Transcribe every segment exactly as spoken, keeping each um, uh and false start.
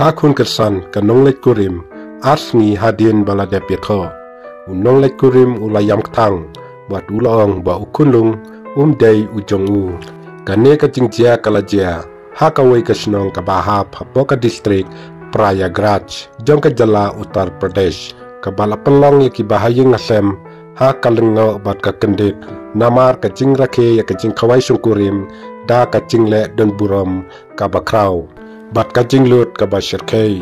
Ka khun kyrsan ka nongleit kurim, ar sngi hadien ba la dep ïathoh, u nongleit kurim u la ïam kthang bad u la ong ba u khunlung um dei u jong u. Kane ka jingjia ka la jia ha kawei ka shnong kaba hap hapoh ka distrik Prayagraj jong ka jylla Uttar Pradesh, kaba la pynlong ïa ki bahaïing hasem ha ka lyngngoh bad ka kyndit namar ka jingrakhe ïa ka jingkhawai shongkurim da ka jingleh don burom kaba khraw bad ka jinglut kaba shyrkhei.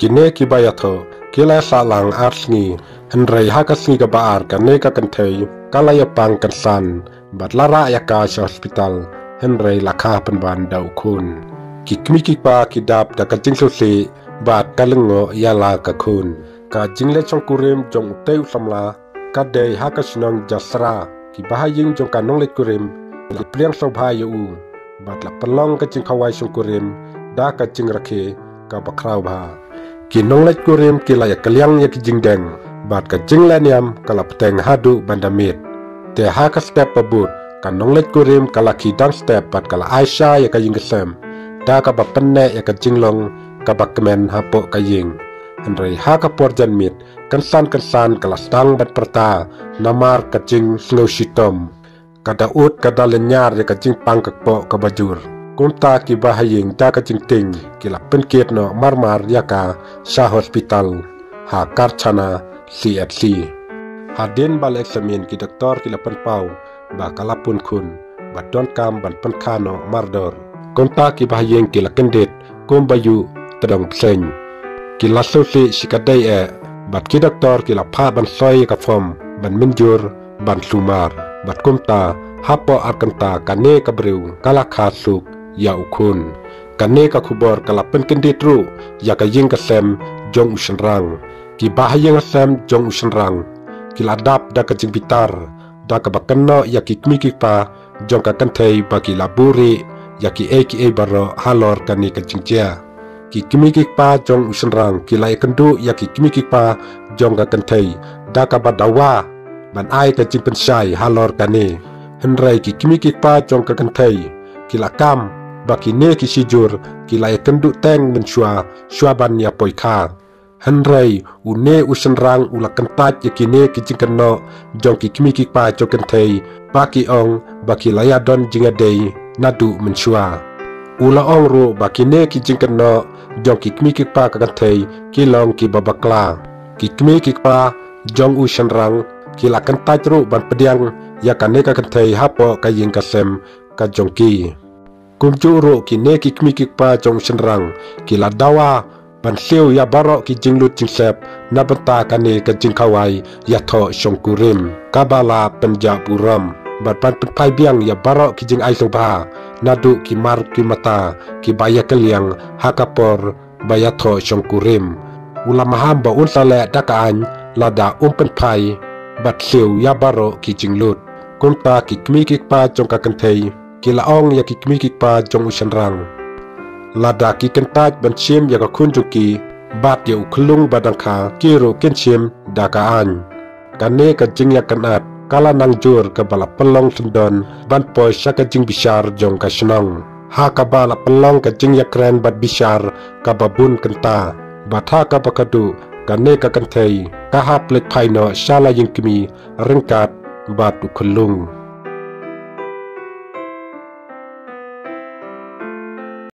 Kine kiba ïathoh ki la sah lang ar sngi, hynrei ha ka sngi kaba ar kane ka kynthei ka la ïapang kynsan bad la rah ïa ka sha hospital, hynrei la kha pynban da u khun. Ki kmie ki kpa ki dap da ka jingsngewsih bad ka lyngngoh ïa la ka khun. Ka jingleh shongkurim jong utei u samla ka dei ha ka shnong Jasra. Ki bahaïing jong ka nongleit kurim la pliang sngewbha ïa u bad la pynlong ka jingkhawai shongkurim da ka jingrakhe kaba khraw bha. Ki nongleit kurim ki la ïakylliang ïa ki jingdeng bad ka jinglehniam ka la bteng haduh ban da miet. Te ha ka step ba bud ka nongleit kurim ka la khie dang step bad ka la ai sha ïa ka ïing ka sem da kaba pynneh ïa ka jinglong kaba kmen hapoh ka ïing. Hynrei ha ka por janmiet kynsan kynsan ka la sdang ban pyrta namar ka jingsngewshitom. Ka da ud ka da lynñiar ïa ka jingpang ka kpoh kaba jur. Kumta ki bahaïing da ka jingtieng ki la pynkit noh marmar ïa ka sha hospital ha Karchana C H C. Hadien ba la eksamin ki doktor ki la pynpaw ba ka la pun khun bad donkam ban pynkha noh mardor. Kumta ki bahaïing ki la kyndit kumba ïuh tdong bseiñ. Ki la sngewsih shikatdei eh bad ki doktor ki la phah ban soi ïa ka form ban mynjur ban sumar. Bad kumta hapoh ar kynta kane ka briew ka la kha suk ïa u khun. Kane ka khubor ka la pynkyndit ruh ïa ka ïing ka sem jong u shynrang. Ki bahaïing hasem jong u shynrang ki la dap da ka jingbitar da kaba kynnoh ïa ki kmie ki kpa jong ka kynthei ba ki la buhrieh ïa kiei kiei baroh halor kane ka jingjia. Ki kmie ki kpa jong u shynrang ki la ïakynduh ïa ki kmie ki kpa jong ka kynthei da kaba dawa ban ai ka jingpynshai halor kane. Hynrei ki kmie ki kpa jong ka kynthei ki la kam ba kine ki shijur ki la ïakynduh teng mynshuwa shuwa ban ïa poi kha. Hynrei une u shynrang u la kyntait ïa kine ki jingkynnoh jong ki kmie ki kpa jong ka kynthei ba ki ong ba ki la ïadon jingïadei naduh mynshuwa. U la ong ruh ba kine ki jingkynnoh jong ki kmie ki kpa ka kynthei ki long kiba bakla. Ki kmie ki kpa jong u shynrang ki la kyntait ruh ban pdiang ïa kane ka kynthei hapoh ka ïing ka sem ka jong ki. Kumjuh ruh kine ki kmie ki kpa jong u shynrang ki la dawa ban siew ïa baroh ki jinglut jingsep na bynta kane ka jingkhawai ïathoh shongkurim kaba la pynjah burom bad ban pynphai biang ïa baroh ki jingai sngewbha naduh ki mar ki mata kiba ïakylliang ha ka por ba ïathoh shongkurim. U la maham ba un sa leh da ka aiñ lada um pynphai bad siew ïa baroh ki jinglut. Kumta ki kmie ki kpa jong ka kynthei ki la ong ïa ki kmie ki kpa jong u shynrang, lada ki kyntait ban shim ïa ka khun jong ki bad ïa u khyllung ba dang kha, ki ruh kin shim da ka aiñ. Kane ka jingïakynad ka la nang jur kaba la pynlong syndon ban poi sha ka jingbishar jong ka shnong, ha kaba la pynlong ka jingïakren bad bishar kaba bun kynta. Bad ha kaba khadduh kane ka kynthei ka hap leit phai noh sha la ïing kmie ryngkat bad u khyllung.